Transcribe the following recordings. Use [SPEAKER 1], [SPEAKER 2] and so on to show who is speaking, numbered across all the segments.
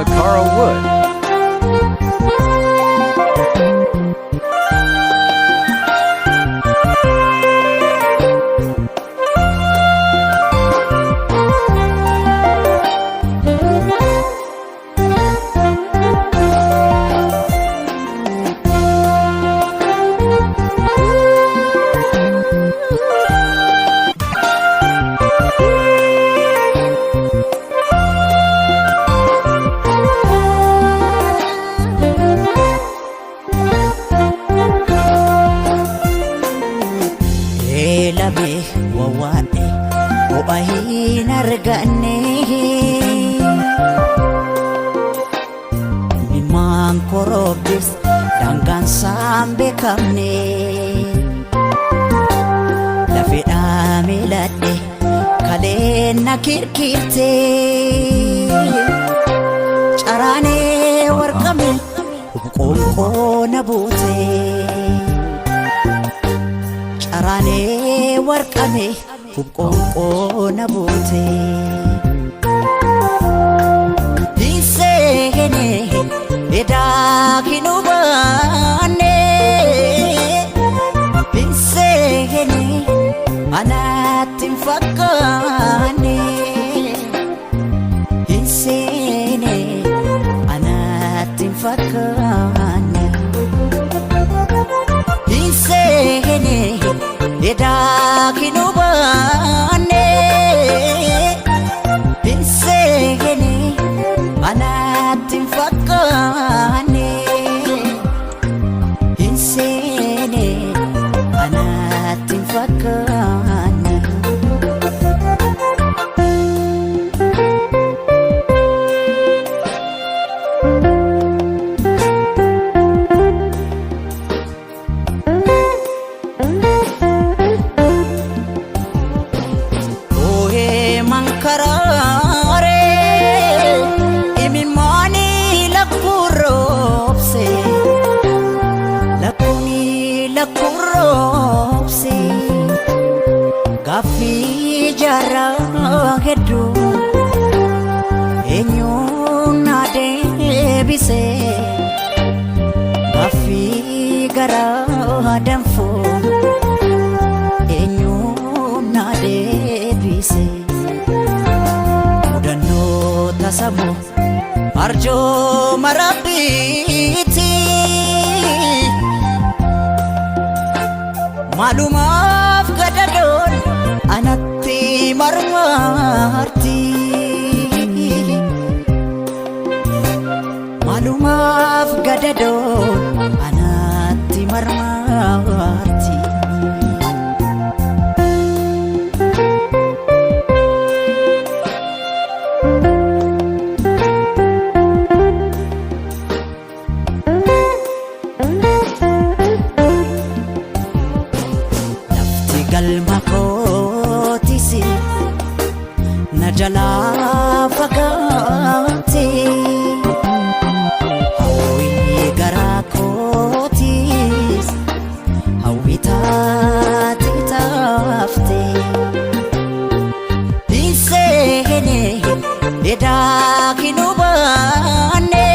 [SPEAKER 1] Makara Wood.
[SPEAKER 2] Eelame wawwaadhe ho'a hin arganne. Ilmaan koroobis daangaan isaan beekamne. Lafeedhaa miiladhe kaleen na kirkirte. Caraanee warqame qoonqoo na buute. Caraanee warqame qoonqoo na buute. Hinseene edaa hin hubanne. Hinseene anatti hin fakkaanne. Hinseene anatti hin fakkaanne. Hinseene edaa hin hubanne. Hinseene anatti hin fakkaanne. Hinseene anatti hin fakkaanne. Oohee mankaraaree imimmaanii lakkuroobse lakkuuni lakkuroobse gaaffii jaarraa hedduu eenyuun na deebise gaaffii garaa danfuu eenyuun na deebise. Mudannoo tasamoo arjooma rabbiiti. Maalumaaf gadadoon anatti marmarti. Maalumaaf gadadoon anatti marmarti. Lafti galma kootis na jalaa fagaate. Hawwii garaa kootis hawwii taate taafte. Hinseene edaa hin hubanne.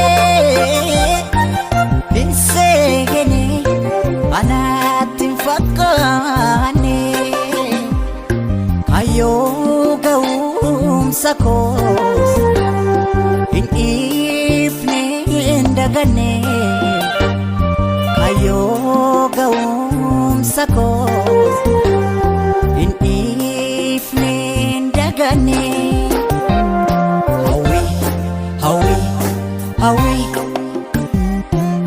[SPEAKER 2] Hinseene anatti hin fakkaanne. Kayyoo ga'umsa koos hin dhiifne hin daganne. Kayyoo ga'umsa koos hin dhiifne hin daganne. Hawwii hawwii hawwii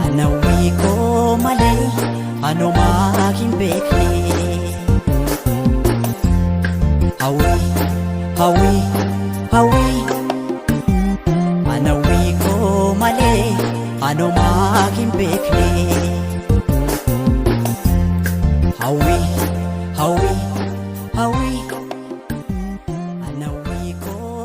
[SPEAKER 2] ana hawwii koo malee anumaa hin beekne. Hawwii hawwii hawwii ana hawwii koo malee anumaa hin beekne. Hawwii hawwii hawwii ana hawwii koo.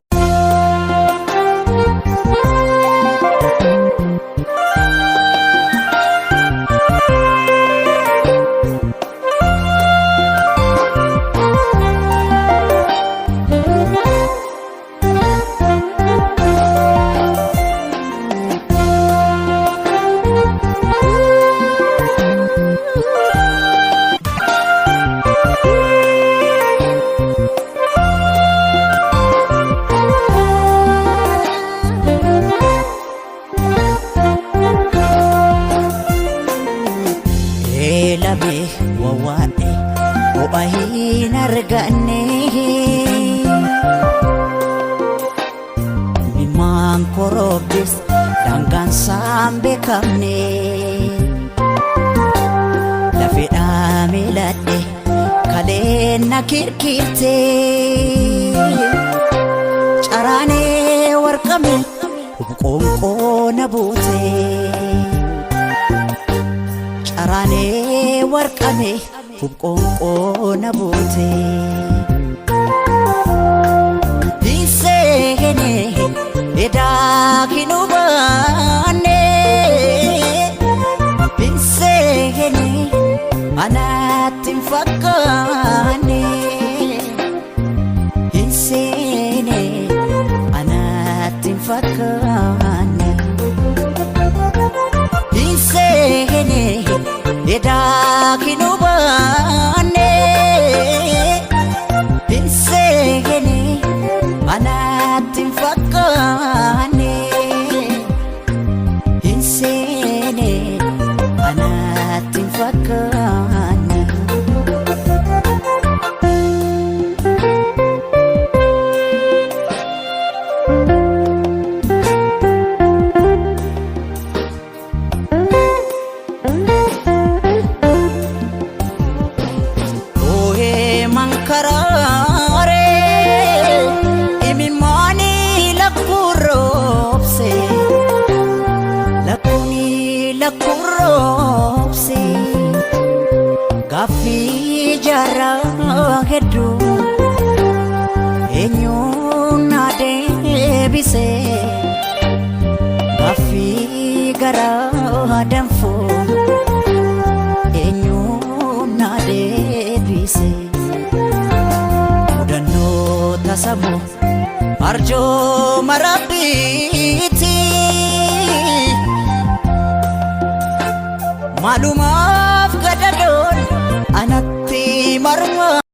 [SPEAKER 2] roobdis daangaan isaan beekamne. Lafeedhaa miiladhe kaleen na kirkirte. Caraanee warqame qoonqoo na buute. Caraanee warqame qoonqoo na buute. Hinseene edaa hin hubanne. Hinseene anatti hin fakkaanne. Hinseene anatti hin fakkaanne. Hinseene edaa hin hubanne. Hinseene anatti hin fakkaanne. Hinseene anatti hin fakkaanne. Oohee mankaraaree imimmaanii lakkuroobse lakkuuni lakkuroobse gaaffii jaarraa hedduu eenyuun na deebise gaaffii garaa danfuu eenyuun na deebise. Mudannoo tasamu arjooma rabbiiti. Maalumaaf gadadoon anatti marmaa.